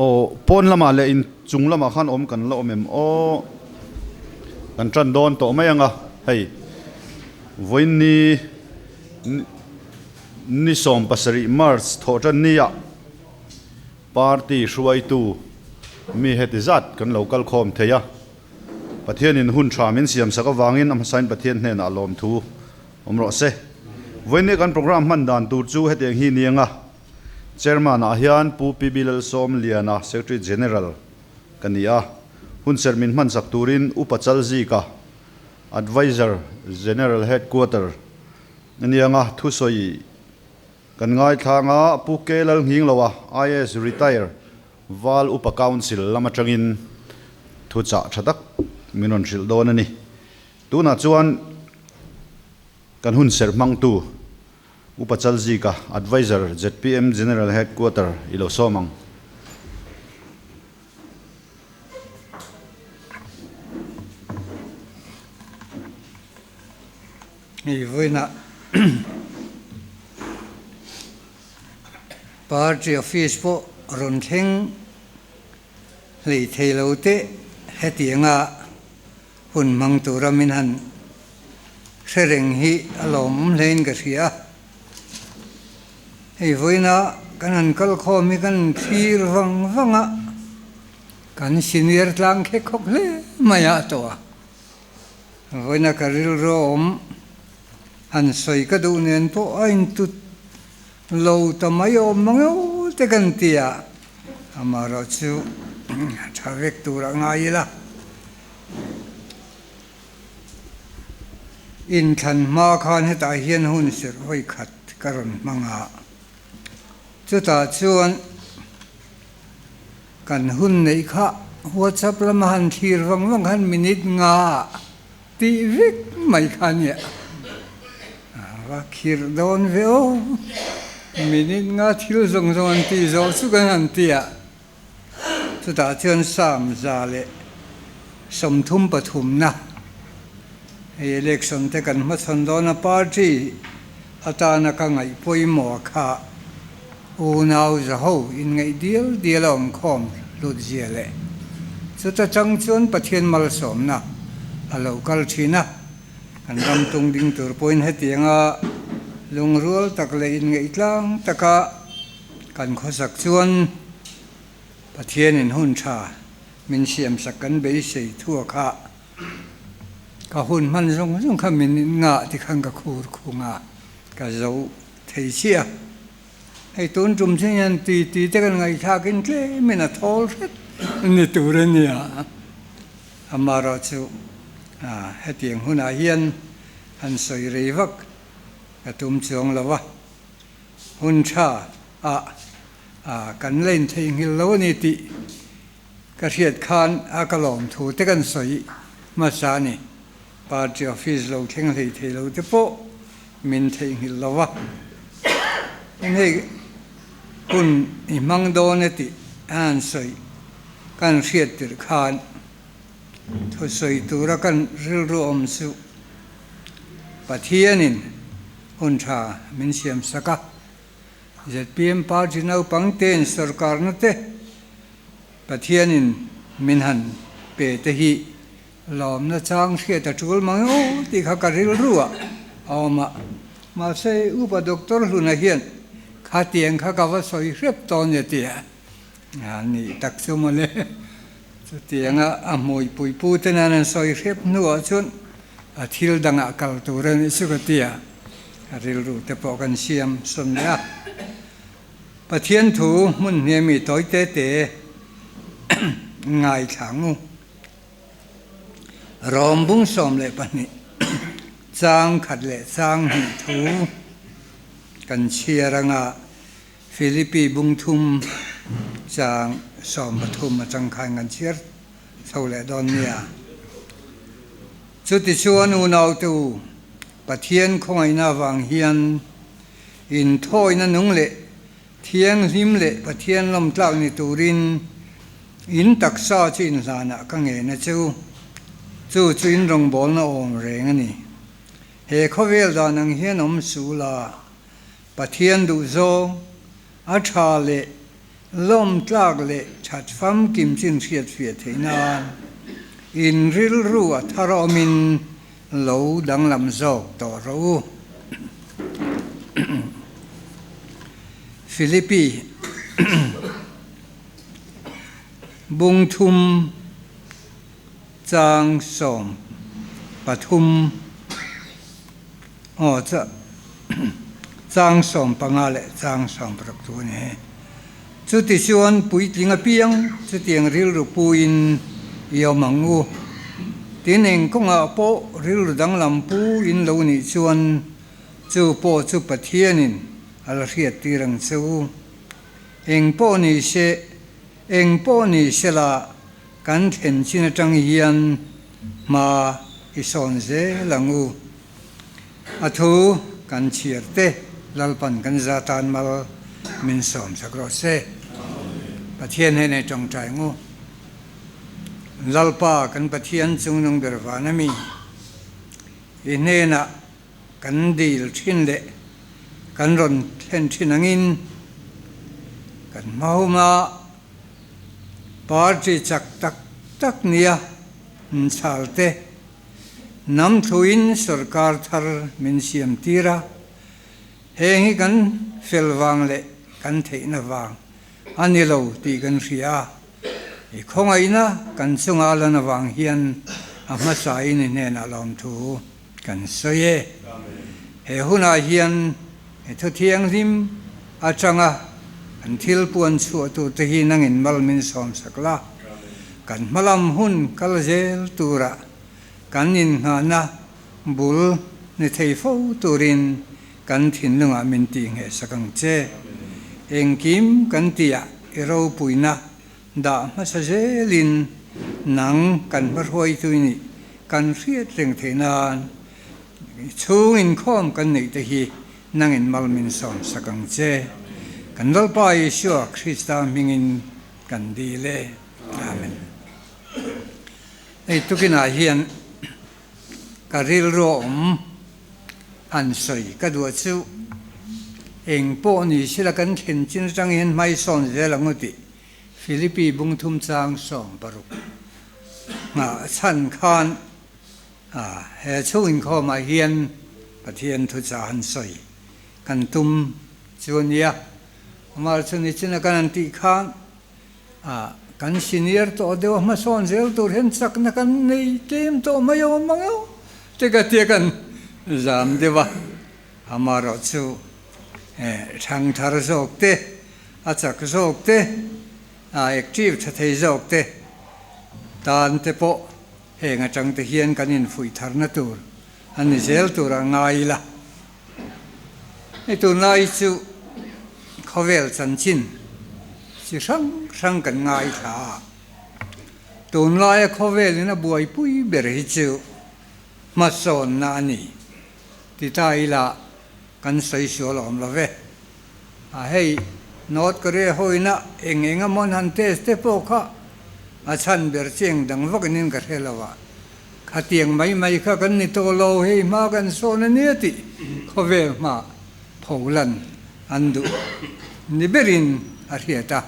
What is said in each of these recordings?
Aw pawn lamah leh in chung lamah khan awm kan la awm em aw kan tan dawn tawh mai ang a hei vawiin ni ni 17 March thawh tan ni ah party hruaitu mi heti zat kan lo kal khawm thei a Pathianin hun tha min siam sak avangin a hmasain Pathian hnenah lawmthu awm rawh se. Vawiin ni kan programme hman dan tur chu hetiang hi ni ang a. Chairman ah hian Pu PB Lalsawmliana, Secretary General ka ni a, hunserh min hman sak turin Upa Chalzika, Adviser General Headquarter a ni ang a, thusawi kan ngaithlang a, Pu K Lalnghingloa, IAS Retire, Val Upa Council lam atangin thuchah tha tak min rawn hrilh dawn a ni. Tunah chuan kan hunserh hmangtu Upa Chalzika, Adviser, zpm General Headquarter i lo sawm ang. Hei vawiinah Party Office pawh rawn thleng hlei thei lo teh hetianga hun hmang tura min han hre reng hi a lawmawm hlein ka hria. Hei vawiina kan han kal khawm hi kan thlir vang vang a, kan senior tlang khek khawk hle mai a tawh a. Vawiina ka rilru a awm han sawi ka duh nen pawh a intut lo ta mai awm mang eo te kan ti a, amaherawhchu tha vek tur a ngai ila. Inthlan hma khan hetah hian hun serh vawi khat ka rawn hmang a, chutah chuan kan hun neih kha WhatsApp lama han thlir vang vang khan minute nga tih vek mai kha a nia. A va khirh dawn ve aw, minute nga thil zawng zawng an tih zawh chu kan han ti a. Chutah chuan Psalm 133 na hei election te kan hmachhawn dawn a, party atana ka ngaih pawimawh kha unau zaho inngaih dial dial a awmkhawm hlut zia leh chuta chang chuan Pathian malsawmna a lo kal thin a, kan ram tung ding tur pawhin hetianga lungrual tak leh inngaih tlang taka Kan khawsak chuan Pathianin hun tha min siamsak kan beisei thua kha ka hun hman zawng zawng kha min ngah ti khan ka khur khung a, ka zo thei chiah a. Hei tun tum chu hian ti ti te kan ngaihthlakin tlemin a thawl hret ni tur a nia. Amaherawhchu hetiang hunah hian han sawi rei vak ka tum chuang lo a. Hun tha ah kan la intheihnghilh lo a ni tih ka hriat khan a ka lawm thu te kan sawi hmasa a ni. Party office lo thleng hlei thei lo te pawh min theihnghilh lo va. Eng hei hun i hmang dawn e tih a han sawi kan hriat tirh khan thusawi tura kan rilru awm chu Pathianin hun tha min siam sak a. Zpm party naupang te'n sorkarna te Pathianin min han pe te hi lawmna chang hriat a tul mang aw tih kha ka rilru ah a awm a. Mahse Upa Doctor Hluna hian khatiang kha ka va sawi hrep tawn e tia a nih tak chu mawle. Chutianga a hmuipui pu te nan an sawi hrep hnuah chuan A thil dangah kal tur a nih chu ka ti a, a rilru te pawh kan siam sawn leh a. Pathian thu hmun hniami tawi te te ngaithla ngu. Rawm bung 12 chang khat leh chang hnih thu kan chhiar anga Philippi bung thum chang 13 atang khan kan chhiar chho leh dawn nia. Chutichuan unaute u, Pathian khawngaihna avang hian inthawina nung leh thianghlim leh Pathian lawmtlak ni turin in taksa chu inhlanah ka ngen a che u. Chu chu in rawngbawlna awm reng a ni. He khawvel dan ang hian awm suh la, Pathian duhzawng, a tha leh. Lawm tlak leh that famkim chin hriat fiah theih nan in rilru a thar awmin lo danglam zawk tawh rawh u. Philippi Bungthum Chang 13 aw chang 15 leh chang 16 chu a ni he. Chuti chuan puitling apiang chutiang rilru puin i awm ang u. Tin eng kawngah pawh rilru danglam pu in lo nih chuan chu pawh chu Pathianin a la hriattir ang che u. Eng pawh ni se, eng pawh ni sela Kan thlen chin atang hian hma i sawn zel ang u. A thu kan chhiar te Lalpan kan za tan mal min sawm sak rawh se. Pathian hnenah i tawngtai ang u. Lalpa kan Pathian chungnung ber van a mi i hnenah kan dil thin leh kan rawn thlen thin angin kan hma huma Party chak tak tak nia inchhal te hnam thuin sorkar thar min siam tir a, heng hi kan fel vang leh kan theihna vang a ni lo tih kan hria a, i khawngaihna kan chunga lan avang hian a hmasain i hnenah lawmthu kan sawi e. He hunah hian He thu thianghlim atanga kan thil puan chhuah tur te hi nangin mal min sawm sak la, kan hmalam hun kal zel tura kan innghahna bul ni thei fo turin kan thinlungah min tihngheh sak ang che. Engkim kan tihah i ropuina dah hmasa zelin nang kan hmahruaitu i nih kan hriat reng theih nan Chhung inkhawm kan neih te hi nangin mal min sawm sak ang che. Kan Lalpa Isua Krista hmingin kan dil e. Amen. Hei tukinah hian ka rilru a awm han sawi ka duh chu eng pawh ni sila kan thlen chin atang hian hmaisawn zel ang u tih Philippi bungthum chang 16 nghah chhan khan A, he chhung inkhawmah hian Pathian thuchah han sawi kan tum chu a nia. Amah chu nichina kan han tih khan a, kan senior tawh deuh a hmasawn zel tur hian chakna kan nei tlem tawh mai awm ang eo te ka tia kan zam deuh a. Amaherawh chu thangthar zawk te, a chak zawk te, a active tha thei zawk te tan te pawh Heng atang te hian kan infuih tharna tur a ni zel tur a ngai ila. Hei tunlai chu khawvel chanchin chi hrang hrang kan ngaithla a, tunlaia khawvelin a buaipui ber hi chu hmasawnna a ni ti ta ila kan sawi sual awm lo ve. A hei North Korea hoina eng eng emaw an han test te pawh kha a chhan ber chi eng dang vak in ka hre lo a, khatiang mai mai kha kan ni tawh lo hei hma kan sawn a nia tih khawvel hma pholan an duh ni berin a hriat a,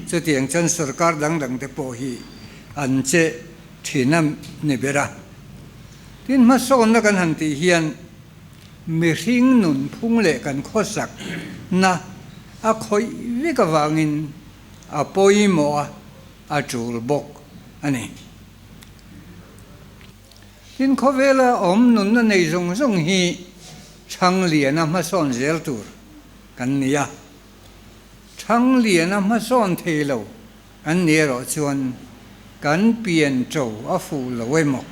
chutiang chuan sorkar dang dang te pawh hi an che thin a ni ber a. Tin hmasawnna kan han tih hian Mihring nunphung leh kan khawsak na a khawih vek avangin a pawimawh a, a tul bawk a ni. Tin, khawvela awm nunna nei zawng zawng hi Thangliana hmasawn zel tur kan ni a, Thangliana hmasawn thei lo An ni erawh chuan kan pian ṭo a fuh lo emaw,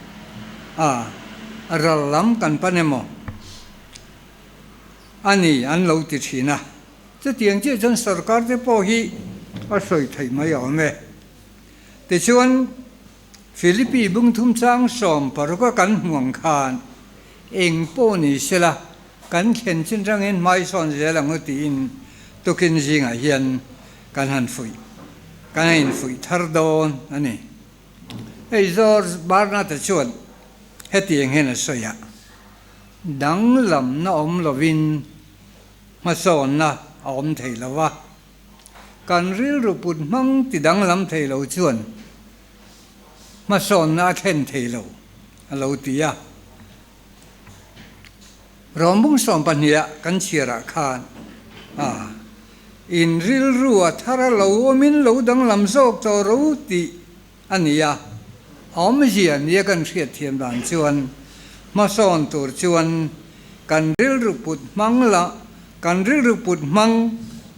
a ral lam kan pan emaw a ni an lo ti ṭhin a. Chutiang chiah chuan sorkar te pawh hi a sawi theih mai a awm e. Tichuan, Philippi bungthum chang 16 a kan hmu ang khan eng pawh ni sela kan thlen chin rangin hmaisawn zel ang u tiin tukin zingah hian Kan han fuih, kan han infuih thar dawn a ni. Hei George Barnard-a chuan hetiang hian a sawi a, Danglamna awm lovin hmasawnna a awm thei lo va. Kan rilru put hmang ti danglam thei lo chuan hmasawnna a thlen thei lo, a lo ti a. Rawmbung sawmpahniha kan chhiarah khan a in rilru a thar a lo awmin lo danglam zawk tawh ro tih a ni a, awmzia nia kan hriatthiam dan chuan hmasawn tur chuan kan rilru put hmang la kan rilru put hmang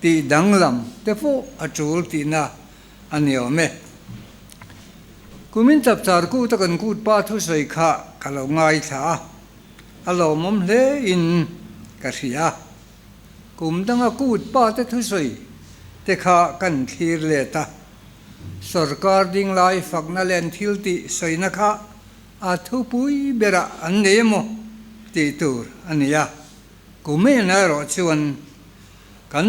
tih danglam te pawh a tul tihna a ni awm e. Kumin chapchar kut a kan kut pa thusawi kha ka lo ngaithla a, a lawmawm hle in ka hria. Kum danga kut pa te thusawi te kha kan thlir let a, Sorkar ding lai fakna leh an thil tih sawina kha a thupui berah an nei emaw tih tur a ni a. Kumin erawh chuan kan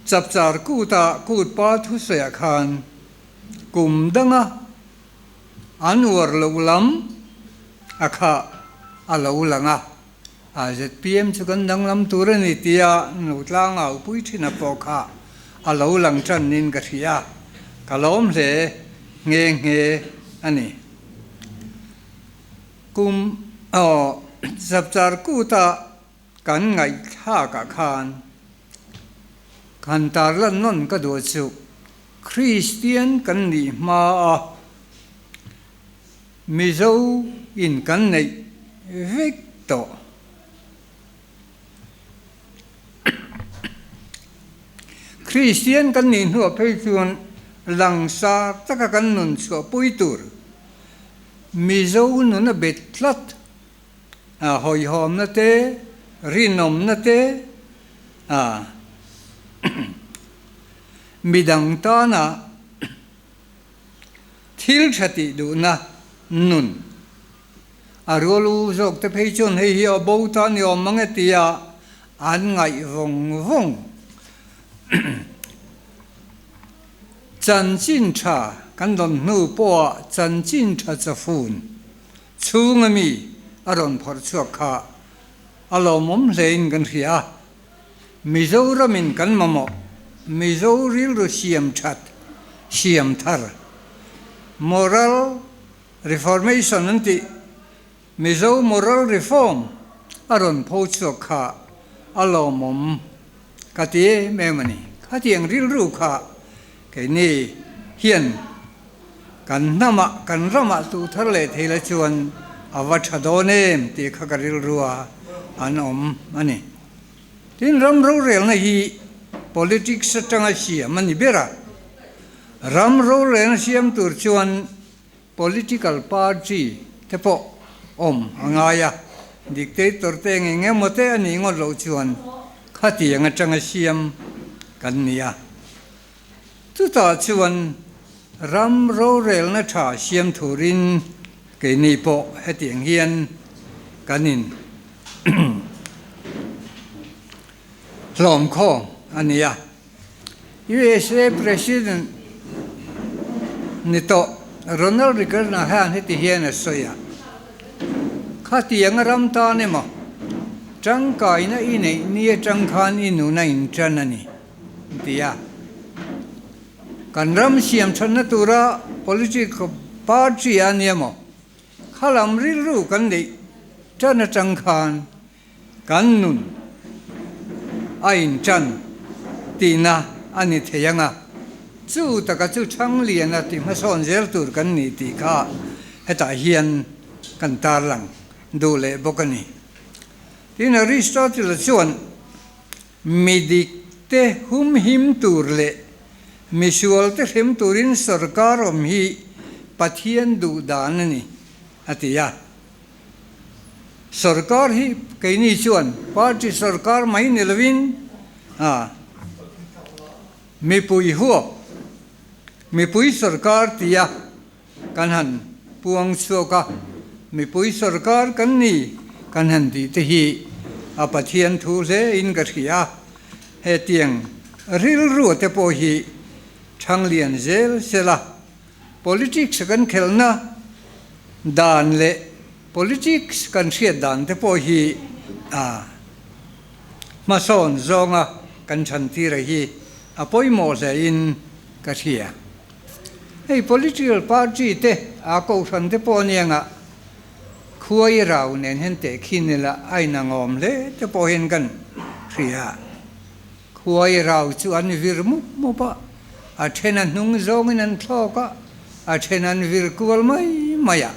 chapchar kuta kut pa thusawiah khan kum danga an uar loh lam a kha a lo lang a. A zpm chu kan danglam tur a ni tia nu tlangau pui thina pawh kha a lo lang tanin ka hria, ka lawm hle nghe nghe a ni. Kum aw chapchar kuta kan ngaihthlakah khan han tarlan nawn ka duh chu Kristian kan nih hma a, Mizo in kan neih vek tawh. Kristian kan nih hnuah phei chuan langsar taka kan nun chhuah pui tur Mizo nun a bet tlat. A hawihhawmna te, rinawmna te, a midang tana Thil tha tih duhna nun a rual u zawk te phei chuan hei hi a bo ta ni awm mang e tia an ngaih vawng vawng. Chanchin tha kan rawn hnu pawha chanchin tha chafun chhunga mi a rawn phawrh chhuak kha a lawmawm hlein kan hria a. Mizoramin kan mamawh Mizo rilru siam that, siam thar, moral reformation an tih, Mizo moral reform a rawn pho chhuak kha a lawmawm ka ti em em a ni. Khatiang rilru kha keini hian kan hnamah, kan ramah tuh thar leh thei la chuan a va tha dawn em tih kha ka rilrua an awm a ni. Tin, ram rorelna hi politics atanga siam a ni ber a. Ram rorelna siam tur chuan political party te pawh awm a ngai a, dictator te eng eng emaw te a nih ngawt loh chuan khatiang atanga siam kan ni a. Chutah chuan ram rorelna tha siam turin keini pawh hetiang hian kan in hlawm khawm a ni a. USA President ni tawh Ronald Reagan-a hian heti hian a sawi a, Khatianga ram tan emaw tangkaina i neih ni atang khan i nun a intan a ni. Ti a. Kan ram siam thatna tura political party a nia maw? Khalam rilru kan neih tan atang khan kan nun a intan tihna a ni thei ang a, chu taka chu Thangliana ti hmasawn zel tur kan ni tih kha hetah hian kan tarlang duh leh bawk a ni. Tin, Aristotle-a chuan Mi dikte humhim tur leh misualte hrem turin sorkar awm hi Pathian duh dan a ni, a ti a. Sorkar hi keini chuan party sorkar mai ni lovin a mipui huap, mipui sorkar tia kan han puang chhuak a, mipui sorkar kan ni kan han tih te hi a Pathian thu hle in ka hria a, hetiang rilru te pawh hi Thanglian zel sela politics kan khelhna dan leh politics kan hriat dan te pawh hi a hmasawn zawnga kan chhan tir a hi. a pawimawh hlein ka hria. Hei political party te a kohhran te pawh anianga khuai rau nen hian tehkhin ila a inangawm hle te pawh hian kan hria. Khuai rau chu an vir mup mup a, a then a hnung zawngin an thlawk a, a then an vir kual mai mai a.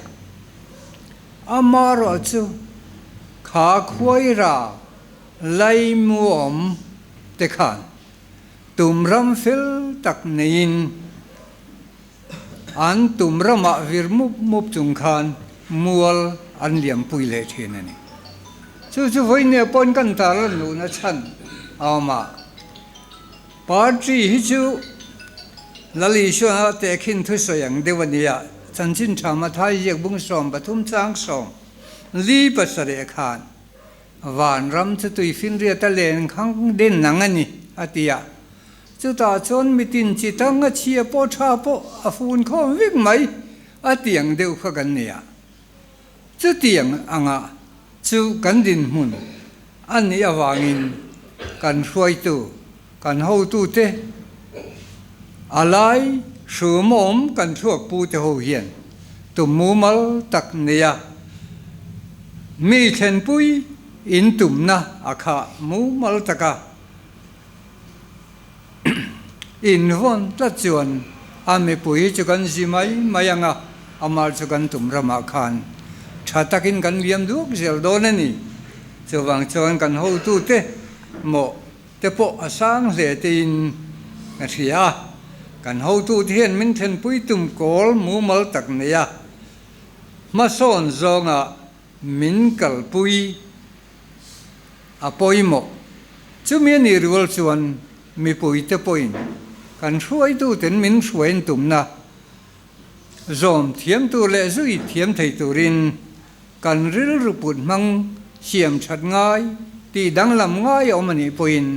Amaherawh chu kha khuai rau laimuawm te khan tum ram fel tak neiin an tum ramah vir mup mup chung khan mual an liampui leh thin a ni. Chu chu vawinia pawn kan tarlan luhna chhan a awm a. Party hi chu Lal Isuana tehkhin thusawi ang deuh a ni a, chanchin tha Mathai ziak bung 13 chang 47 khan Vanram chu tuifinriat a len khang den nang a ni, a ti a. Chutah chuan mitin chi tang a chhia pawh tha pawh a fun khawm vek mai, a ti ang deuh kha kan ni a. Chutiang anga chu kan dinhmun a nih avangin kan hruaitu, kan hotute, a lai hrumawm kan thluak pute ho hian tum mumal tak neia mi thlenpui in tumna a khah mumal taka invawn tlat chuan a mipui chu kan zi mai mai ang a, amah chu kan tum ramah khan tha takin kan liam duak zel dawn a ni. Chuvang chuan kan hotute mawh te pawh a sang hle tiin ka hria a, kan hotute hian min thenpui tum kawl mumal tak nei a, hmasawn zawnga min kalpui a pawimawh. Chumi a nih rual chuan mipuite pawhin kan hruaituten min hruain tumna zawm thiam tur leh zui thiam thei turin Kan rilru put hmang siam that ngai tih danglam ngai a awm a nih pawhin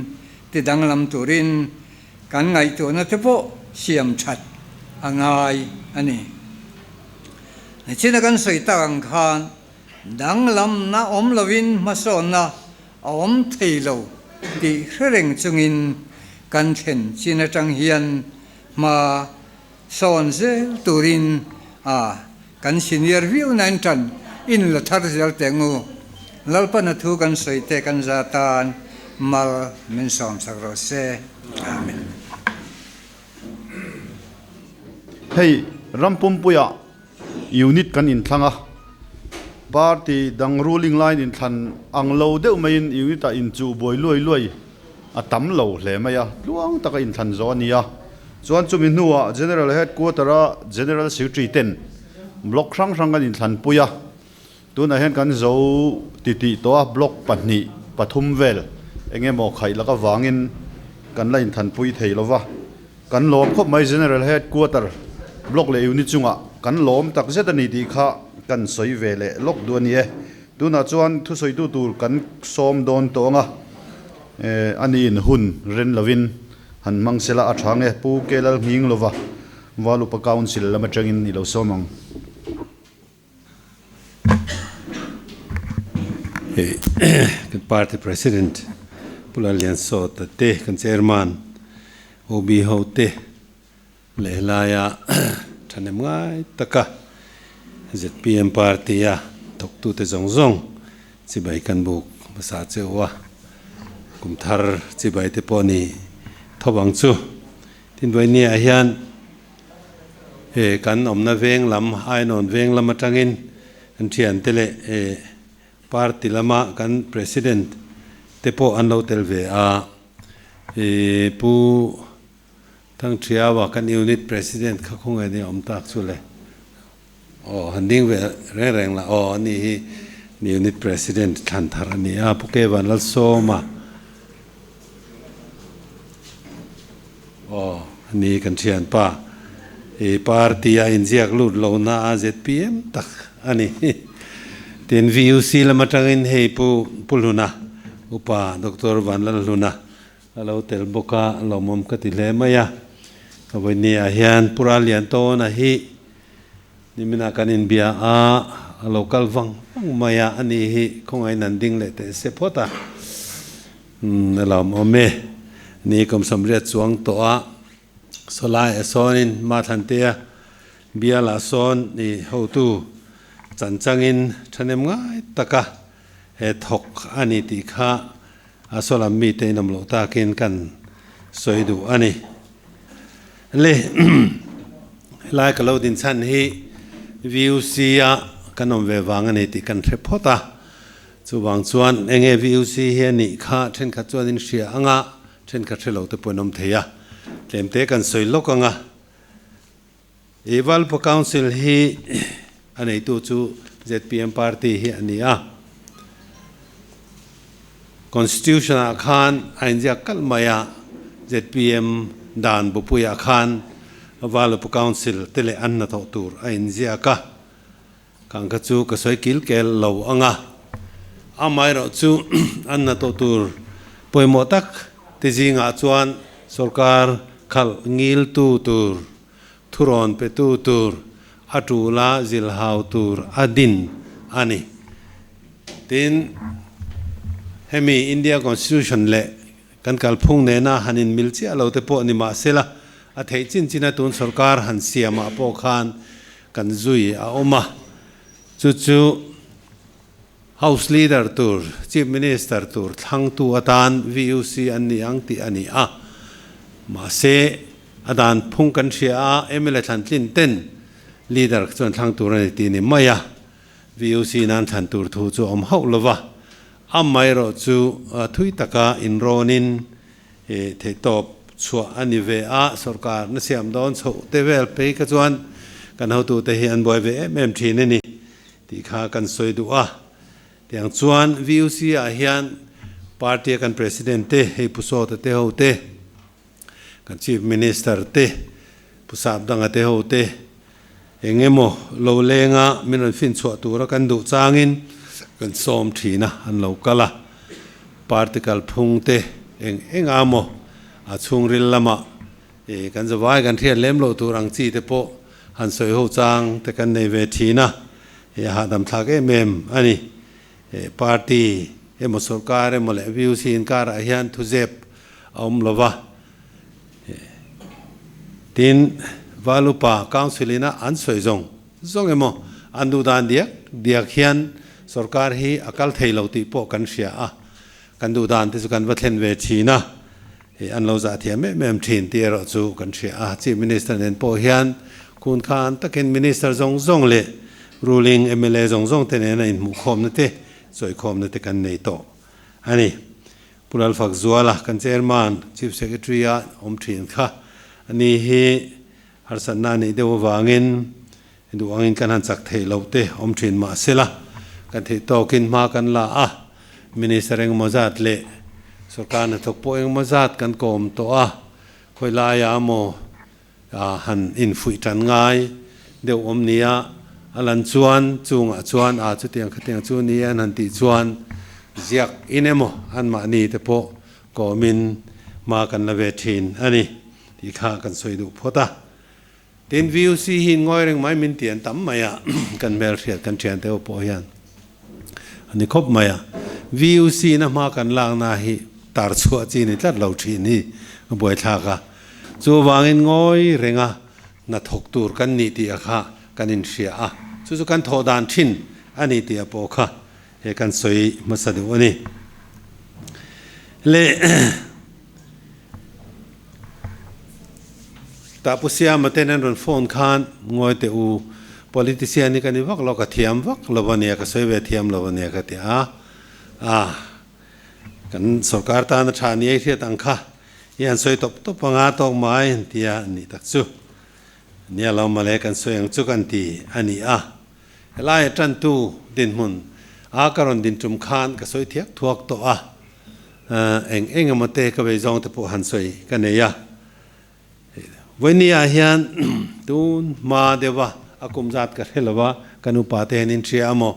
ti danglam turin kan ngaihtuahna te pawh siam that a ngai a ni. Nichina kan sawi tak ang khan danglamna awm lovin hmasawnna a awm thei lo tih hre reng chungin kan thlen chin atang hian hma sawn zel turin a kan senior viau nain tan in la thar zel teh ngu. Lalpana thu kan sawi te kan za tan mal min sawm sak rawh se. Amen. Hei ram pumpuiah unit kan inthlang a, party dang ruling line inthlan ang lo deuh maiin unit ah inchuh buai luai luai a tam lo hle mai a, tluang taka inthlan zawh a ni a. Chuan chumi hnuah General Headquarter a General Secretary ten block hrang hrang kan inthlanpui a, tunah hian kan zo titih tawh a, block pahnih pathum vel eng emaw khaih lak avangin kan la inthlanpui thei lo va. Kan lawm khawp mai General Headquarter block leh unit chungah kan lawm tak zet a ni tih kha kan sawi ve leh lawk duh a ni e. Tunah chuan thusawitu tur kan sawm dawn tawh ang a, a niin hun ren lovin han hmang sela a tha nge Pu Kelal Nghing lova Valupa Council lam atangin i lo sawm ang. Hei kan party president Pu Lalliansawta te kan chairman OB ho te leh helaia thahnem ngai taka zpm party a thawktute zawng zawng chibai kan buk hmasa cheu a, kum thar chibai te pawh ni thawp ang chu. Tin Vawinia hian He kan awmna veng lam, Ainawn veng lam atangin kan thiante leh he party lama kan President te pawh an lo tel ve a. He Pu Thangthiaua kan Unit President kha khawngaih nia awm tak chu le. Aw han ding ve reng reng la aw ani hi Unit President thlan thar a ni a, Pu Kevan Lalsawma. Aw, ni kan thianpa i party a inziak lut lo na a zpm tak a ni. Tin VUC lam atangin hei Pu Pu Hluna, Upa Doctor Vanlalhluna a lo tel bawk a, lawmawm ka ti hle mai a. Ka vawinia hian Pu Ralliantawna hi Niminah kan inbia a, a lo kal vang vang mai a, ani hi khawngaih nan ding leh teh se phawt a, a lawmawm e. Ni kum 80 chuang tawh a sawlai a sawnin Mathantea bialah sawn i hotu chanchangin thahnem ngai taka he thawk a ni tih kha a sawlam mite in awm loh takin kan sawi duh a ni. Le helai ka lo din chhan hi VUC a kan awm ve vang a ni tih kan hre phawt a, chuvang chuan enge VUC hi a nih kha thenkhat chuan in hria anga thenkhat hre lo te pawh in awm thei a, tlemte kan sawi lawk anga. I Valpa Council hi a neitu chu zpm party hi a ni a. Constitution ah khan a inziak kalh mai a, zpm dan bupuiah khan Valupa Council te leh an hnathawh tur a inziak a. Kang kha chu ka sawi kil kel lo ang a, amaherawh chu an hnathawh tur pawimawh tak te zingah chuan sorkar khalh ngiltu tur, thurawn petu tur, a tula zilhau tur a din a ni. Tin, hemi India Constitution leh kan kalphung nena han inmil chiah lo te pawh ni mah sela, a theih chin china tun sorkar han siamah pawh khan kan zui a awm a, chu chu House Leader tur, Chief Minister tur thlangtu atan VUC an ni ang tih a ni a. Mahse, a dan phung kan hria a, mla thlan tlin ten Leader chuan thlang tur a ni tih a ni mai a, VUC nan thlan tur thu chu a awm hauh lo va, amaherawh chu thui taka inrawnin theihtawp chhuah a ni ve a, sorkar na siam dawn chhoh te vel phei kha chuan kan hotute hi an buai ve em em thin a ni tih kha kan sawi duh a. Tiang chuan VUC ah hian party a kan president te, hei Pu Sawta te ho te, kan chief minister te, Pu Sapdanga te ho te, eng emaw lo lenga min rawn fin chhuah tura kan duh changin kan sawm thin a, an lo kal a. Party kalphung te eng enga maw a chhungril lamah kan zavai kan hriat lem loh tur ang chi te pawh han sawi ho chang te kan nei ve thin a, a hahdam thlak em em a ni. Party emaw sorkar emaw leh VUC inkarah hian thuzep a awm lo va. Tin, Val Upa Council ina an sawi zawng zawng emaw an duh dan diak diak hian sorkar hi a kal thei lo tih pawh kan hria a, kan duh dan te chu kan va thlen ve thin a, an lo zah thiam em em thin tih erawh chu kan hria a. Chief Minister nen pawh hian khun khan takin Minister zawng zawng leh ruling mla zawng zawng te nena inhmuhkhawmna te chawikhawmna te kan nei tawh a ni. Pu Lalfakzuala kan Chairman, Chief Secretary a awm thin kha a ni hi harsatna a neih deuh avangin duh angin kan han chak theih loh te awm thin mah sela kan theih tawkin hma kan la a, Minister engemaw zat leh sorkar hnathawk pawh engemaw zat kan kawm tawh a, khawi laiah maw han infuih tan ngai deuh awm nia a lan chuan chungah chuan a chutiang khatiang chu ni an han tih chuan ziak in emaw anmahni te pawh kawmin hma kan la ve thin a ni tih kha kan sawi duh phawt a. Tin VUC hi ngawi reng mai min ti an tam mai a kan hmelhriat kan thian te ho pawh hian a ni khawp mai a. VUC na hma kan lakna hi tar chhuah chi ni tlat lo thin hi a buaithlak a. Chuvangin ngawi renga hnathawk tur kan nih tih a kha kan inhria a, chu chu kan thawh dan thin a ni tih a pawh kha he kan sawi hmasa deuh a ni. Le tah Pu Siama ten an rawn phone khan ngawi teh u, politician hi ka ni vak lo, ka thiam vak lo a nia, ka sawi ve thiam lo a nia ka ti a, a kan sorkar tana tha ni ei hriat ang kha I han sawi tawp tawp anga tawk mai an ti a, nih tak chu nia lo mawle kan sawi ang chu kan ti a ni a. Helai tantu dinhmun a ka rawn din tum khan ka sawi thiak thuak tawh a, eng eng emaw te ka vei zawng te pawh han sawi ka nei a. Vawinia hian tun hma deuh a, a kum zat ka hre lo a, ka nupa te hian in hria amaw?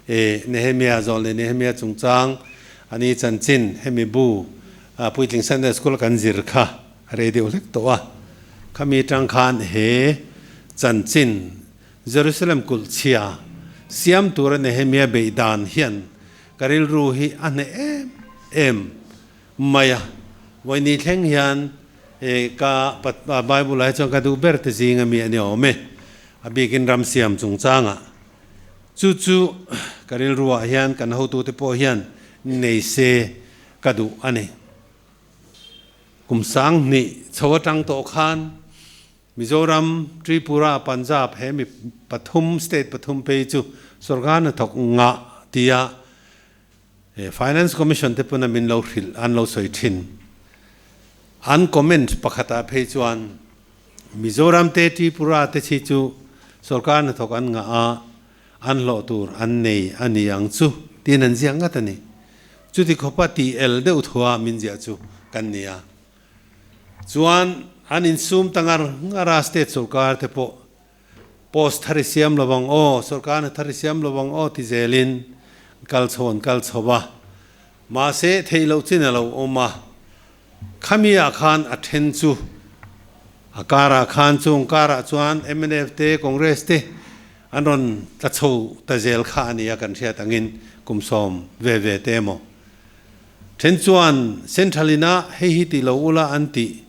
E Nehemia zawl leh Nehemia chungchang ani chanchin hemi bu Puitling Sunday School kan zir kha a rei deuh hlek tawh a, khami tang khan he chanchin Jerusalem kulh chhia siam tura Nehemia beih dan hian ka rilru hi a hneh em em mai a. Vawiini thleng hian ka Bible ah hi chuan ka duh ber te zing ami a ni awm e, a bikin ram siam chungchangah. Chu chu ka rilruah hian kan hotute pawh hian nei se ka duh a ni. Kum 2000 chho atang tawh khan Mizoram, Tripura, Punjab he mi pathum state pathum phei chu sorkar hnathawk ngah tia Finance Commission te pawn a min lo hrilh an lo sawi thin. An comment pakhatah phei chuan Mizoram te Tripura te chi chu sorkar hnathawk an ngah a, an hlawh tur an nei a ni ang chu tiin an ziak ngat a ni. Chuti khawpa tih el deuh thua min ziah chu kan ni a. Chuan an insum ta ngar ngar a, state sorkar te pawh post thar i siam lo ang aw, sorkar hna thar i siam lo ang aw ti zelin kal chho an kal chho a. Mahse theih loh chin a lo awm a, khami ah khan a then chu a karah khan chung karah chuan mnf te Congress te an rawn tla chho ta zel kha a ni a kan hriat angin kum sawm ve ve te emaw Then chuan Central ina hei hi ti lo ula an tih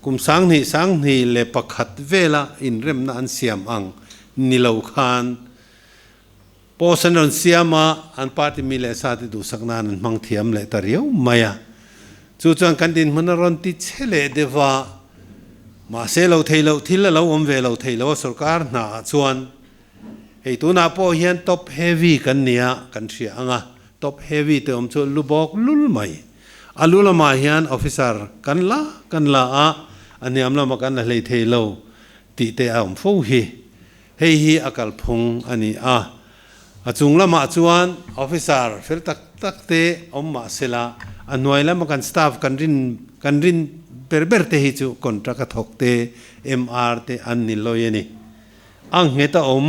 kum 2021 vela inremna an siam ang ni lo khan post an rawn siam a, an party mi leh sa te duhsak nan an hmang thiam leh ta riau mai a. Chu chuan kan dinhmun a rawn ti che leh deuh a, mahse lo thei loh thil a lo awm ve lo thei lo a sorkar hna ah chuan Hei tunah pawh hian top heavy kan nia kan hria ang a, top heavy te awm chu lu bawk lul mai. A lu lamah hian officer kan la kan la a, a hniam lamah kan la hlei thei lo tih te a awm fo hi. Hei hi a kalphung a ni a. A chung lamah chuan officer fel tak tak te awm mah sela, a hnuai lama kan staff kan rin kan rin ber ber te hi chu contract a thawk te, MR te an ni lawi a ni. A nghet a awm,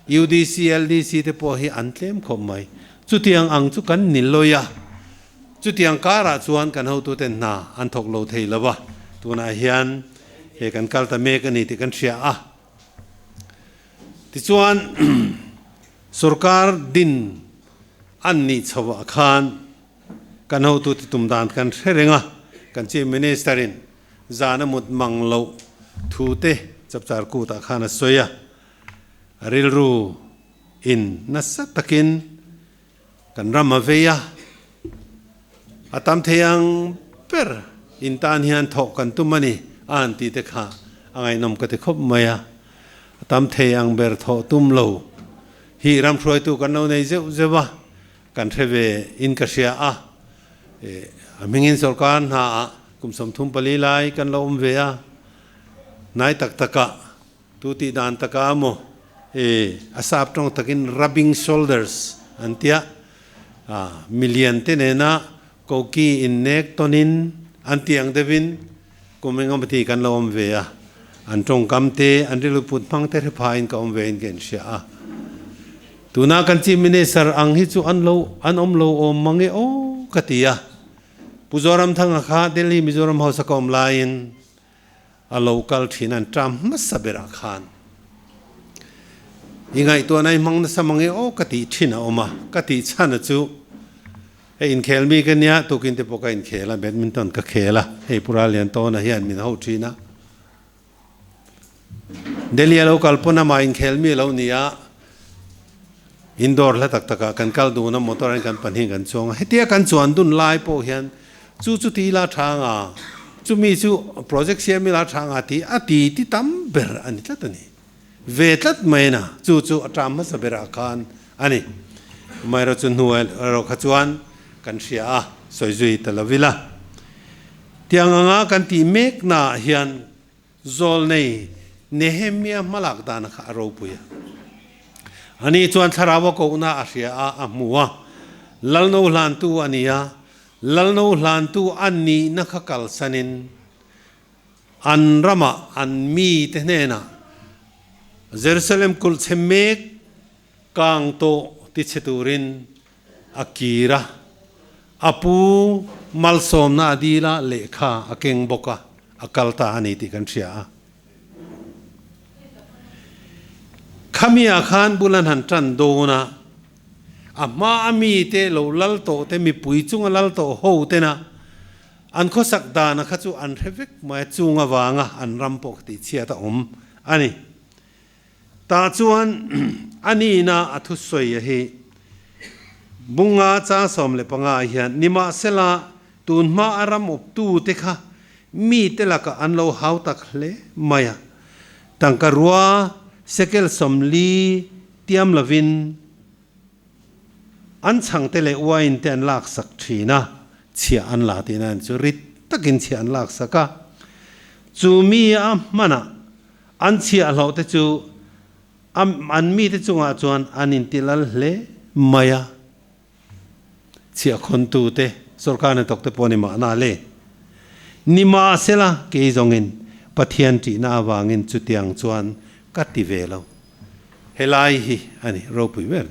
UDC, LDC te pawh hi an tlem khawp mai. Chutiang ang chu kan ni lawi a, chutiang karah chuan kan hotuten hna an thawk lo thei lo va, tunah hian he kan kal ta mek a ni tih kan hria a. Tichuan, sorkar din an nih chhovah khan kan hotute tum dan kan hre reng a, kan Chief Minister-in Zan a mut mang loh thu te chapchar kutah khan a sawi a, a rilru in nasa takin kan ram a vei a, a tam thei ang ber in tan hian thawh kan tum a ni a han tih te kha a ngaihnawm ka ti khawp mai a, a tam thei ang ber thawh tum lo hi ram hruaitu kan lo nei zeuh zeuh a, kan hre ve in ka hria a, a hmingin sorkar hna ah Kum 34 lai kan lo awm ve a, hnai tak takah tu tih dan takah emaw e a sap tawng takin rubbing shoulders an tia, milian te nena koki innek tawnin an tih ang deuhin kum engemaw ti kan lo awm ve a, an tawngkam te an rilru put hmang te hre phain ka awm ve in ka inhria a. Tuna kan Chief Minister ang hi chu an lo an awm lo awm mang e aw ka ti a. Pu Zoramthanga kha Delhi Mizoram House a ka awm laiin a lo kal thin an ṭam hmasa berah khan i ngaihtuahna i hmang nasa mang e aw ka tih thin a awm a, ka tih chhan a chu hei inkhel mi ka nia tukin te pawh ka inkhel a badminton ka khel a hei Pu Ralliantawna hian min ho thin a Delhi a lo kal pawn amah inkhel mi a lo ni a, indoor hla tak takah kan kal dun a, motor in kan pahnih kan chuang a, hetia kan chuan dun lai pawh hian chu chu ti ila tha anga, chumi chu project siam ila tha anga tih a ti ti tam ber a ni tlat a ni. Ve tlat mai na chu chu a ṭam hmasa berah khan a ni. Amaherawhchu hnu erawh kha chuan kan hria a, sawi zui ta lo ila. Tiang anga kan tih meknaah hian Zawlnei Nehemia hmalak dana kha a ropui a. Ani chuan thlarau a kohna a hria a, a hmu a. Lalno hlantu a ni a, Lalno hlantu a nihna kha kalsanin an ramah an mite hnenah Jerusalem kulh chhe mek kang tawh tichhe turin a kir a, a pu malsawmna a dil a, lehkha a keng bawk a, a kal ta a ni tih kan hria a. Khami-ah khan bul an han tan dawn a, a hma a mite lo lal tawh te, mipui chunga lal tawh ho tena. An khawsak dana kha chu an hre vek mai a, chung avanga an ram pawh kha tihchhiat a awm a ni. Tah chuan a nihna a thusawi a hi Bunga chang 15 ah hian nimahsela tun hma a ram awptu te kha mite lakah an lo hau tak hle mai a, tangka rua sekel 40 tiam lovin An chhangte leh uain te an laksak thin a, chhiah an la tihna an chu rit takin chhiah an laksak a. Chu mi a hmanah an chhiahhlawh te chu a an mite chungah chuan an intilal hle mai a. Chhiahkhawntu te, sorkar hnathawk te pawh ni mahna le. Nimahsela kei zawngin Pathian ṭihna avangin chutiang chuan ka ti ve lo. Helai hi a ni ropui ber.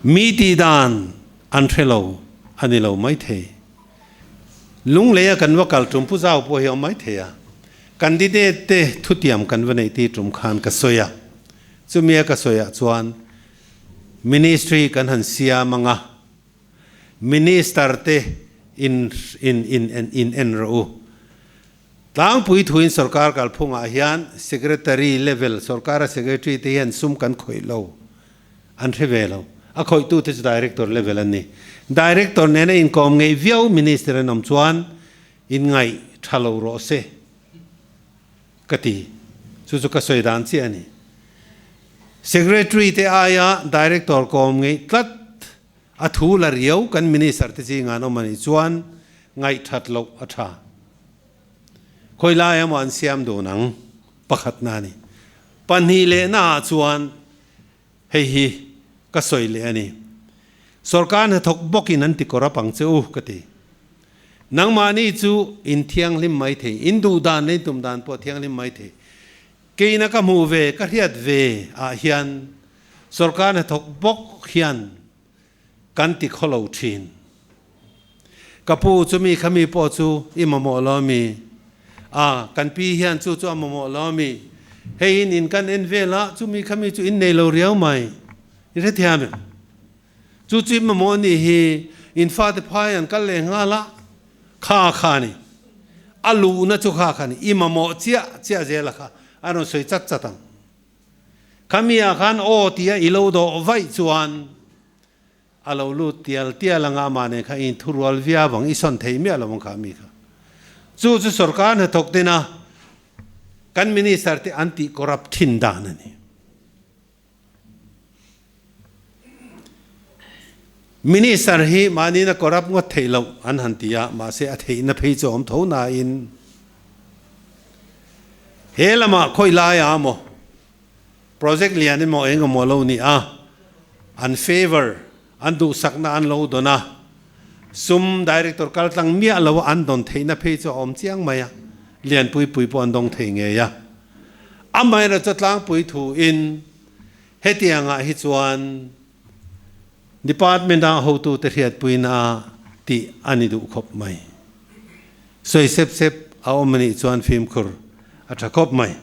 Mi tih dan an hre lo a ni lo maithei. Lungleia kan va kal tum Pu Zau pawh hi a awm maithei a. Candidate te thutiam kan va neih tir tum khan ka sawi a. Chumia ka sawiah chuan Ministry kan han siam anga Minister te in in in in en rawh u. Tlangpui thuin sorkar kalphungah hian Secretary level sorkara Secretary te hian sum kan khawih lo, an hre ve lo. A khawihtu te chu Director level an ni. Director nena inkawm ngei viau Minister an awm chuan inngaih tha lo rawh se ka ti. Chu chu ka sawi dan chiah a ni. Secretary te aia Director kawm ngei tlat a thu la riau kan Minister te zingah an awm a nih chuan ngaihthat loh a tha. Khawi lai emaw an siam dun ang pakhatna a ni. Pahnih lehna ah chuan hei hi ka sawi leh a ni. Sorkar hnathawk bawkin an ti kawr a pang che u ka ti. Nangmahni chu in thianghlim mai thei, in duh dan leh in tum dan pawh thianghlim mai thei. Keina ka hmuh ve, ka hriat ve ah hian sorkar hnathawk bawk hian kan ti khaw lo thin. Ka pu chu mi kha mi pawh chu i mamawh lo ami? A, kan pi hian chu chu a mamawh lo ami? Hei in in kan en vel a, chu mi kha mi chu in nei lo riau mai. I hrethiam em? Chu chu i mamawh anih hi, in fate phai an kal leh nghal a, kha kha ni. A luhna chu kha kha ni. I mamawh chiah chiah zel a kha a rawn sawi chat chat ang. Khami ah khan aw tia i lo dawh vaih chuan a lo lut tial tial anga amah nen kha i inthurual viau ang, i sawn thei miah lo ang kha mi kha. Chu chu sorkar hnathawk tina kan minister te an tih corrupt thin dan a ni. Minister hi mahniin a corrupt ngawt theih loh an han ti a, mahse a theihna phei chu a awm tho nain he lamah khawi laiah maw project lian emaw eng emaw lo ni a, an favour an duhsakna an lo dawn a, sum director kal tlang miah lo a an dawn theihna phei chu a awm chiang mai a, lianpui pui pawh an dawng thei ngei a. Amaherawhchu tlangpui thuin hetiangah hi chuan Department-a hotute hriatpuina tih a ni duh khawp mai. Sawi sep sep a awm a nih chuan fimkhur a tha khawp mai.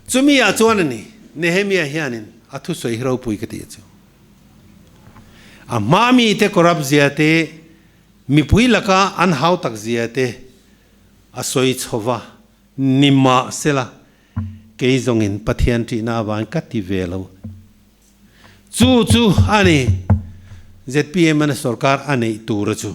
Chumi ah chuan a ni, Nehemia hianin a thusawi hi ropui ka tih chu. A hma mite corrupt zia te, mipui laka an hautak zia te a sawi chho va, Nimahsela, kei zawngin Pathian ṭihna avangin ka ti ve lo. Chu chu a ni, zpm an sorkar a neih tura chu.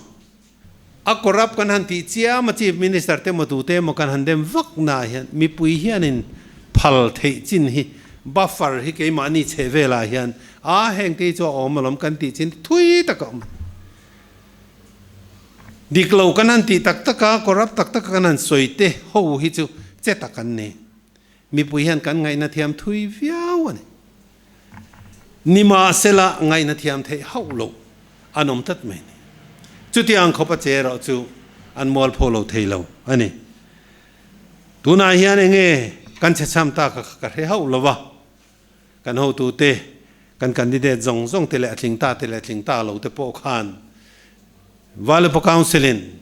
A corrupt kan han tih chiam a, Chief Minister te emaw tute emaw kan han dem vak naah hian mipui hianin phal theih chin hi, buffer hi keimahni chhe velah hian a heng te hi chu a awm alawm kan tih chin thui tak a awm a ni. Dik lo kan han tih tak tak a, corrupt tak tak a kan han sawi te ho hi chu che tak an ni. Mipui hian kan ngaihna thiam thui viau a ni. Nimahsela ngaihna thiam theih hauh lo an awm tlat mai a ni. Chutiang khawp a che erawh chu an mualpho lo thei lo a ni. Tunah hian enge kan chhechham ta kha ka hre hauh lo va. Kan hotute, kan candidate zawng zawng te leh a tling ta te leh a tling ta lo te pawh khan Valepa Council in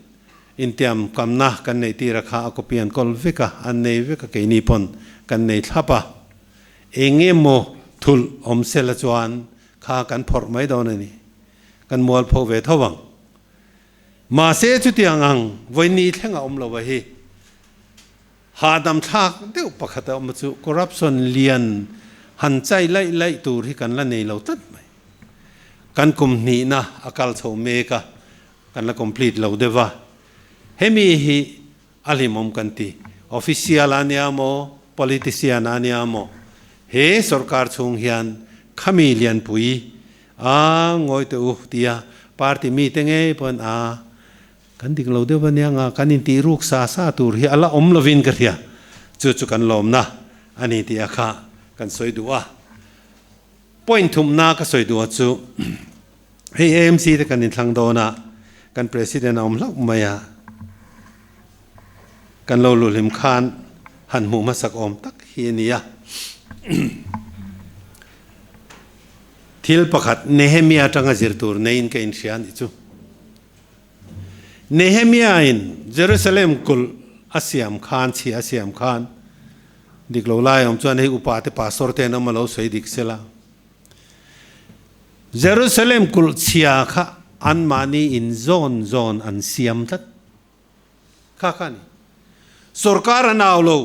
intiam kamna kan neih tir a kha a copy an kawl vek a, an nei vek a keini pawn kan nei thlap a. Eng emaw thulh awm sela chuan kha kan phawrh mai dawn a ni. Kan mualpho ve tho ang. Mahse chutiang ang vawiin thleng a awm lo a hi. Hahdam thlak deuh pakhat a awm chu corruption lian han chai laih laih tur hi kan la nei lo tlat mai. Kan kum hnihna a kal chho mek a, kan la complete lo deuh a. Hemi hi a hlimawm kan ti. Official a nia maw, politician a nia maw, he sorkar chhung hian khami lianpui a ngawi teh u tia party mite ngei pawn a Kan dik lo deuh ania nga kan intih ruk sa sa tur hi a la awm lovin ka hria. Chu chu kan lawmna a ni tih a kha kan sawi duh a. Point thumna ka sawi duh a chu hei AMC te kan inthlang dawn a, kan President a awm hlauh mai a, kan lo luhlim khan han hmuh hmasak awm tak hi a ni a. Thil pakhat Nehemia atanga zir tur neiin ka inhria a nih chu. Nehemia-in Jerusalem kulh a siam khan, chhia a siam khan, dik lo lai awm chuan hei upa te pastor te an awm a lo sawi dik sela. Jerusalem kulh chhia kha anmahni in zawn zawn an siam tlat. Kha kha a ni. Sorkar a nau lo.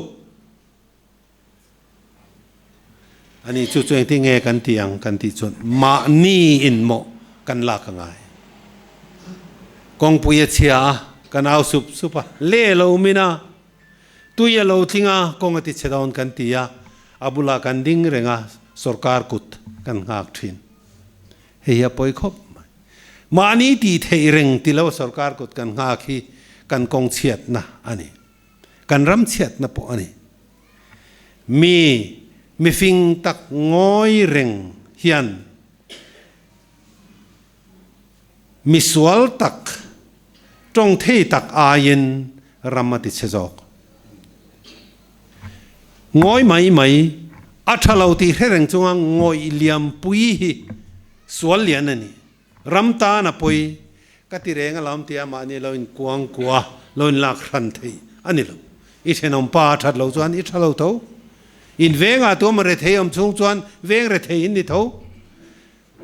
Ani chu chu engtin nge kan tih ang kan tih chuan mahni in mawh kan lak a ngai. Kawngpui a chhia a, kan au sup sup a, le lo min a, tui a lo tling a, kawng a ti chhe dawn kan ti a, a bulah kan ding reng a, sorkar kut kan nghak thin. Hei hi a pawi khawp mai. Mahni tih theih reng ti lo sorkar kut kan nghak hi kan kawng chhiatna a ni. Kan ram chhiatna pawh a ni. Mi mifing tak ngawi reng hian misual tak, tawng thei tak aiin ram a ti chhe zawk. Ngawi mai mai, a tha lo tih hre reng chunga ngawih liampui hi sual lian a ni. Ram tan a pawi ka ti reng alawm tia mahni lo in kuang kua lo in lak hran theih a ni lo. I thenawm pa a that lo chuan i tha lo tho. In vengah tuam a rethei awm chhung chuan veng rethei in ni tho.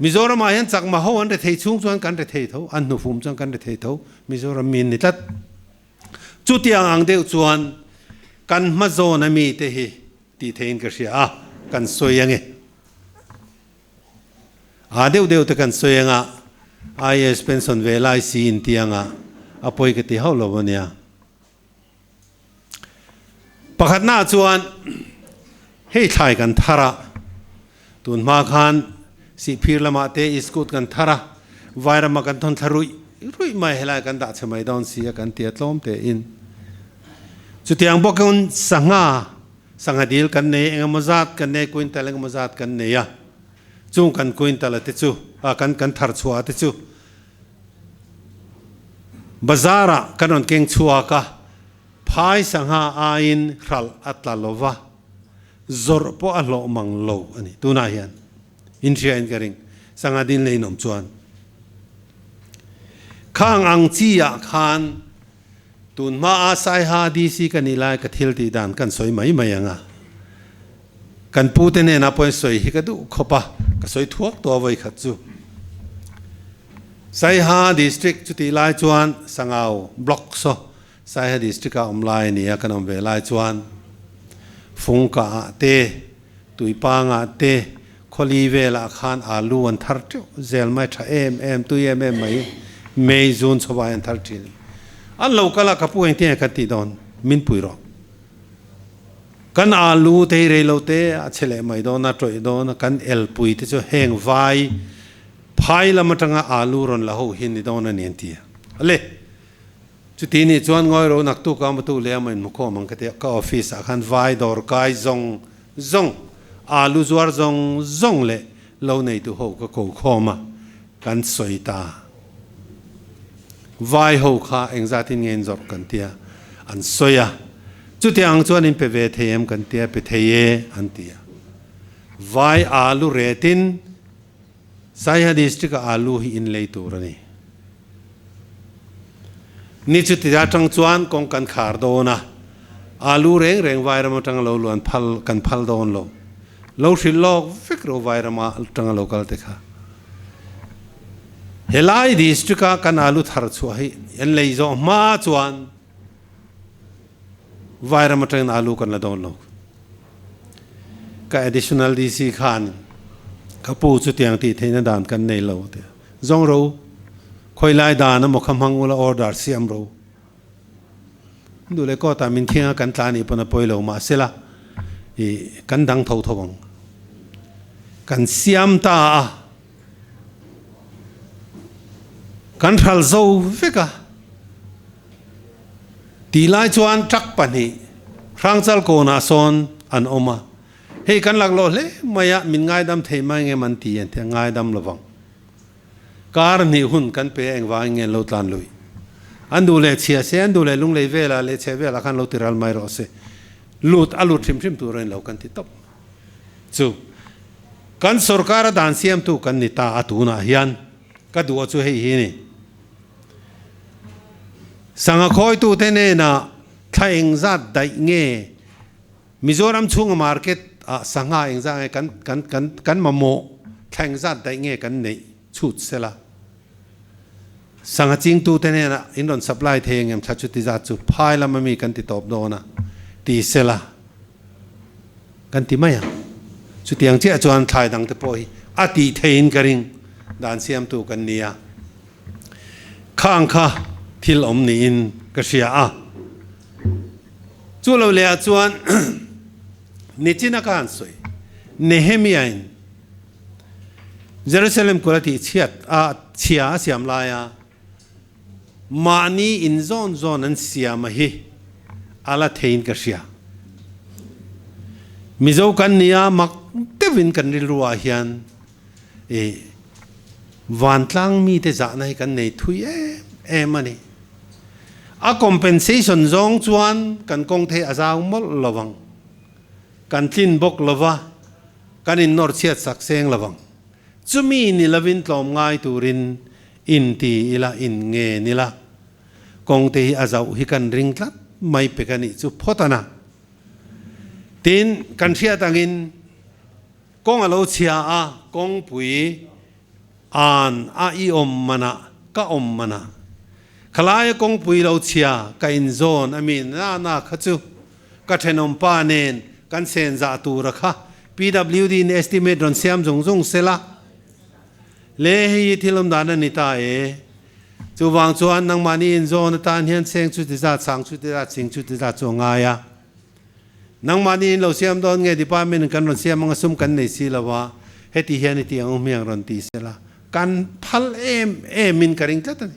Mizoram ah hian chakma ho an rethei chhung chuan kan rethei tho, an hnufum chuan kan rethei tho. Mizoram mi in ni tlat. Chutiang ang deuh chuan kan hma zawn a mi te hi tih theihin ka hria a, kan sawi ange. A deuh deuh te kan sawi anga IAS pension ve lai si in ti anga a pawi ka ti hauh lo ania. Pakhatna chuan hei thlai kan thar a, tun hma khan Sihphir lamah te iskut kan thar a, Vairama kan thawn thla ruih ruih mai helai kan dah chhe mai dawn si a kan ti a tlawm te in. Chutiang bawkin sangha Sangha dil kan nei, engemaw zat kan nei, quintal engemaw zat kan nei a, chung kan quintal a te chu, ah kan kan thar chhuah a te chu bazar ah kan rawn keng chhuak a, phai sangha aiin hralh a tla lo va, zawrh pawh a hlawh mang lo a ni. Tunah hian inhria in ka ring, sangha dil nei in awm chuan khang ang chi ah khan Tun hmaa Saiha DC ka nih lai ka thil tih dan kan sawi mai mai ang a. Kan pu te hnenah pawhin sawi hi ka duh khawp a, ka sawi thuak tawh a vawi khat chu. Saiha District chutih lai chuan Sangau Block saw Saiha District ah awm lai a ni a, kan awm ve lai chuan Fungka ah te, Tuipang ah te, Khawli velah khan alu an thar teuh zel mai tha em em, tui em em mai, May, June chhovai an thar thin. An lo kal a, ka pu engtin nge kan tih dawn? Min pui rawh. Kan alu te hi rei lo te a che leh mai dawn a, tawih dawn a, kan elpui te chu heng vai phai lam atanga alu rawn la ho hi ni dawn a ni an ti a. Ale, chuti nih chuan ngawi ro naktuk a matu leh a maw inhmukhawm ang ka ti a, ka office ah khan vai dawr kai zawng Zawng, alu zuar zawng zawng leh lo neitu ho ka ko khawm a, kan sawi ta. Vai ho kha engzatin nge in zawrh kan tia, an sawi a. Chutiang ang chuan in pe ve thei em kan tia, pe thei e an ti a. Vai alu retin Saiha district ah alu hi in lei tur a ni. Ni chuti atang chuan kawng kan khar dawn a, alu reng reng vairam atanga lo luan phal kan phal dawn lo. Lo hrilh lawk vek ro vairam atanga lo kal te kha. Helai district a kan alu thar chhuah hi an lei zawh hma chuan Vairam atangin alu kan la dawn lo. Ka additional DC khan ka pu chutiang tih theihna dan kan nei lo tia. Zawng ro, khawilai dan emaw kha hmang ula order siam ro. Duh leh kawtah min thianga kan tla nih pawn a pawi lo mahsela i kan dang tho tho ang. Kan siam ta a, kan hral zo vek a. Tih lai chuan truck pahnih Hrangchal kawnah sawn an awm a, hei kan laklawh hle mai a, min ngaidam thei mai nge man ti an ti a, ngaidam lovang. Kar hnih hun kan pe a engvangin nge an lo tlan lui. An duh leh chhia se, an duh leh lunglei velah leh chhe velah khan lo ti ral mai rawh se. Lut a lut hrim hrim tur a ni lo kan ti tawp. Chu kan sorkar a dan siamtu kan ni ta a tunah hian ka duh a chu hei hi a ni. Sangha khawitute hnenah thla engzat daih nge Mizoram chhunga market ah sangha engzat nge kan kan kan kan mamawh thla engzat daih nge kan neih chhut sela. Sangha chingtute hnenah in rawn supply thei engem thla chuti zat chu phai lama mi kan ti tawp dawn a ti sela kan ti mai ang. Chutiang chiah chuan thlai dangte pawh hi a tih theiin ka ring dan siamtu kan ni a. Khang kha thil awm niin ka hria a. Chu lo lehah chuan nichina ka han sawi, Nehemia-in Jerusalem kul a tihchhiat a, chhia a siam laia mahni in zawn zawn an siam a hi a la theiin ka hria. Mizo kan nia mak deuhin kan rilruah hian I vantlang mite zahna hi kan nei thui em em a ni. A compensation zawng chuan kan kawng thei a zau mawlh lo vang. Kan tlin bawk lo va, kan innawr chhiat sak seng lo vang. Chumi ni lovin tlawm ngai turin inti ila, in ngen ila, kawng te hi a zauh hi kan ring tlat mai pek a nih chu phawt a na. Tin, kan hriat angin Kawng a lo chhia a, kawngpui an a i awm manah ka awm manah. Khalaia kawngpui lo chhia ka inzawn a mi na na kha chu ka thenawm pa nen kan sen zah tura kha PWD in estimate rawn siam zung zung sela. Le hei hi thil awm dan a ni ta e. Chuvang chuan nangmahni inzawn atan hian seng chuti zat, sang chuti zat, sing chuti zat chu a ngai a. Nangmahni in lo siam dawn nge department in kan rawn siam anga sum kan nei si lo a, heti hian i tih ang hmiang rawn ti sela kan phal em em in ka ring tlat a ni.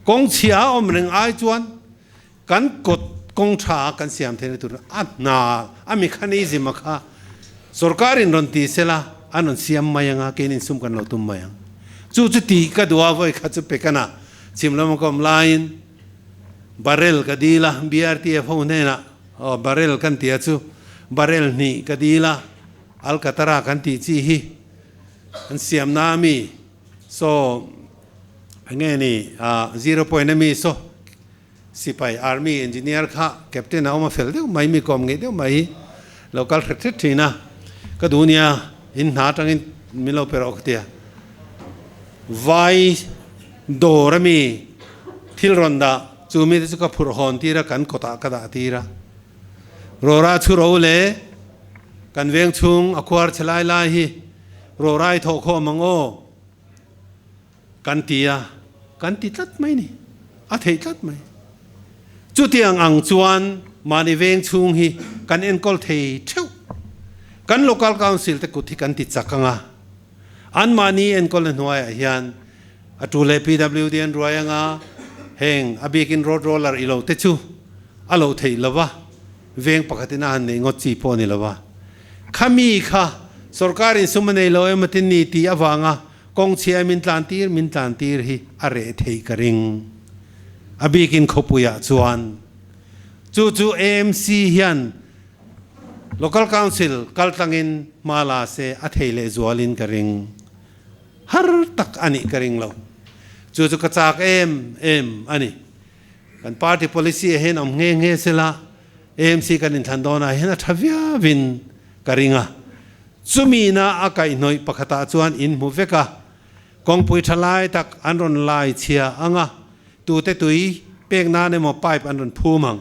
Kawng chhia a awm reng ai chuan kan kawt kawng tha a kan siam theihna tur a hna a mechanism a kha sorkar in rawn ti sela an rawn siam mai anga kein in sum kan lo tum mai ang. Chu chu tih ka duh a vawi kha chu pekana chhim lama ka awm laiin Barrel ka dil a, BRTF ho hnenah aw barrel kan tia chu barrel hnih ka dil a, Alcatara kan tih chi hi an siamna ami saw enge ni zero point ami saw sipai army engineer kha captain a awm a fel deuh mai mi kawm ngeih deuh mai hi lo kal hret hret thin a, ka duh nia in hna atangin min lo pe rawh ka tia vai dawr ami thil rawn dah chu mite chu ka phurh hawn tir a kan kawtah ka dah tir a rawra chu ro le kan veng chhung a khuar che lai lai hi rawra i thawh khawm ang aw kan ti a kan ti tlat mai ni a theih tlat mai chutiang ang chuan mahni veng chhung hi kan enkawl thei theuh kan local council te kut hi kan ti chak ang a Anmahni enkawlna hnuaiah hian a tu leh PWD an ruai anga heng a bikin road roller i lo te chu a loh theih lo va, veng pakhatin a han neih ngawt chi pawh a ni lo va. Khami kha sorkarin sum a nei lo emaw tin ni tih avanga kawng chhia min tlan tir min tlan tir hi a reh theih ka ring. A bikin khawpuiah chuan chu chu AMC hian Local Council kaltlangin hma la se a thei leh zualin ka ring. Har tak a nih ka ring lo. Chu chu ka chak em em a ni. Kan party policy ah hian awm nghe nghe sela AMC kan inthlan dawnah hian a tha viauin ka ring a. Chumi na a kaihhnawih pakhatah chuan in hmu vek a. Kawngpui tha lai tak an rawn lai chhia ang a, tute tui pek nan emaw pipe an rawn phum ang.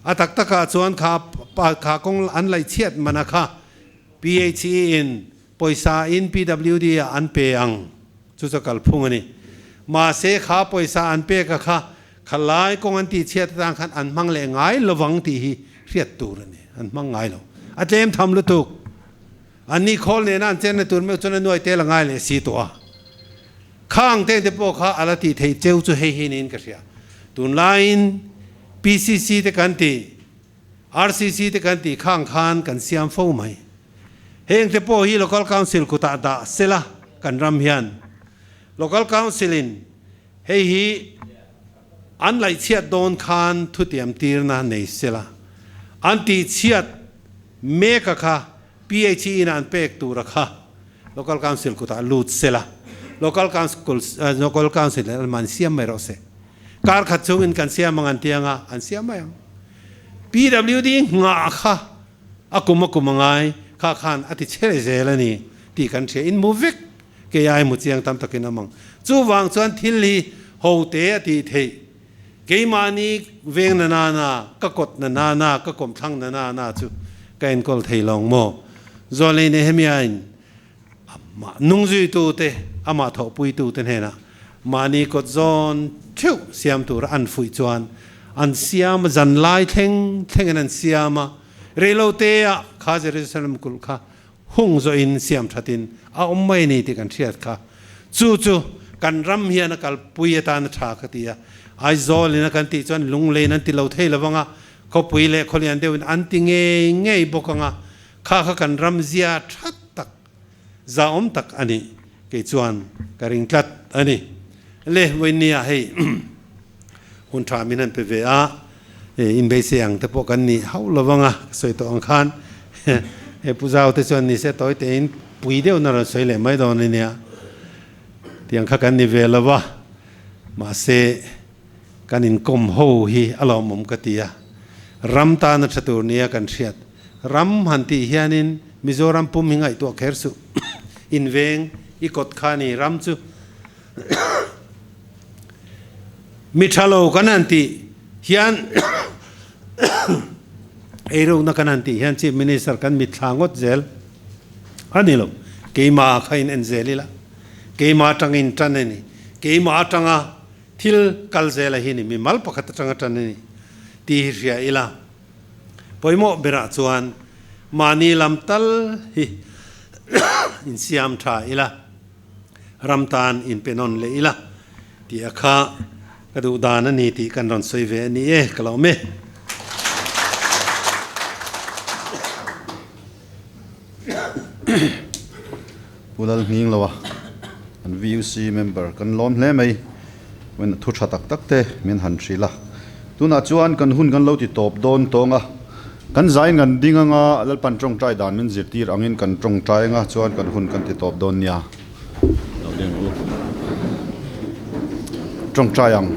A tak takah chuan kha kha kawng an laih chhiat mana kha PHE in pawisa in PWD ah an pe ang chu chu kalphung a ni. Mahse kha pawisa an pek a kha kha lai kawng an tih chhiat atang khan an hmang leh ngai lovang tih hi hriat tur a ni. An hmang ngai lo. A tlem tham lutuk. An ni khawl nena an chenna tur meuh chuan a nuai tel a ngai leh si tawh a. Khang te te pawh kha a la tih theih cheu chu hei hi niin ka hria. Tunlaiin PCC te kan tih, RCC te kan tih khang khan kan siam fo mai. Heng te pawh hi Local Council kutah dah sela kan ram hian Local Council in hei hi an laihchhiat dawn khan thutiam tirna nei sela an tihchhiat mek a kha PHE in an pek tur a kha Local Council kutah lut sela Local Council Local Council in an man siam mai rawh se. Kar khat chungin kan siam ang an ti anga an siam mai ang. PWD nghah kha a kum a kum a ngai kha khan a ti chhe zel a ni tih kan hria in mu vek kei ai mu chiang tam takin awm ang. Chuvang chuan thil hi ho te a tih theih keimahni veng na na na, ka kawt na na na, ka kawmthlang na na na chu ka enkawl thei lawng maw? Zawlei Nehemiain amah nungzuitute, amah thawhpuitute hnenah mahni kawt zawn theuh siam tura an fuih chuan an siam a, zanlai thleng thlengin an siam a, reiloteah kha Jerusalem kulh kha hung zawhin siam thatin a awm mai a ni tih kan hriat kha. Chu chu kan ram hian a kalpui atan a tha ka ti a. Aizawl in a kan tih chuan lunglein an ti lo thei lo vang a, khawpui leh khawlian deuhin an ti ngei ngei bawk ang a, kha kha kan ram zia tha tak, zahawm tak a nih kei chuan ka ring tlat a ni. Le vawinia hei hun tha min han pe ve a, inbeisei ang te pawh kan nih hauh lo vang a, ka sawi tawh ang khan he Pu Zau te chuan nise tawi tein pui deuh na rawn sawi leh mai dawn a nia, tiang kha kan ni ve lo va, mahse kan inkawm ho hi a lawmawm ka ti a, ram tana tha tur nia kan hriat. Ram han tih hianin Mizoram pum hi ngaihtuah kher suh, inveng i kawt kha a ni ram chu. Mi tha lo kan han tih hian eirukna kan han tih hian Chief Minister kan mitthla ngawt zel a ni lo. Keimah kha in en zel ila, keimah atangin tan a ni, keimah atanga thil kal zel a hi ni, mimal pakhat atanga tan a ni tih hi hria ila. Pawimawh berah chuan mahni lam tal hi insiam tha ila, ram tan inpe nawn leh ila tih a kha ka duh dan a ni tih kan rawn sawi ve a ni e, ka lo awm e. Pu Lalhmingloa, kan VUC member kan lawm hle mai. Min thu tha tak tak te min han hrilh a. Tunah chuan kan hun kan lo ti tawp dawn tawng a. Kan zain kan ding anga Lalpan tawngtai dan min zirtir angin kan tawngtai anga chuan kan hun kan ti tawp dawn nia. Lo ding u. Tawngtai ang.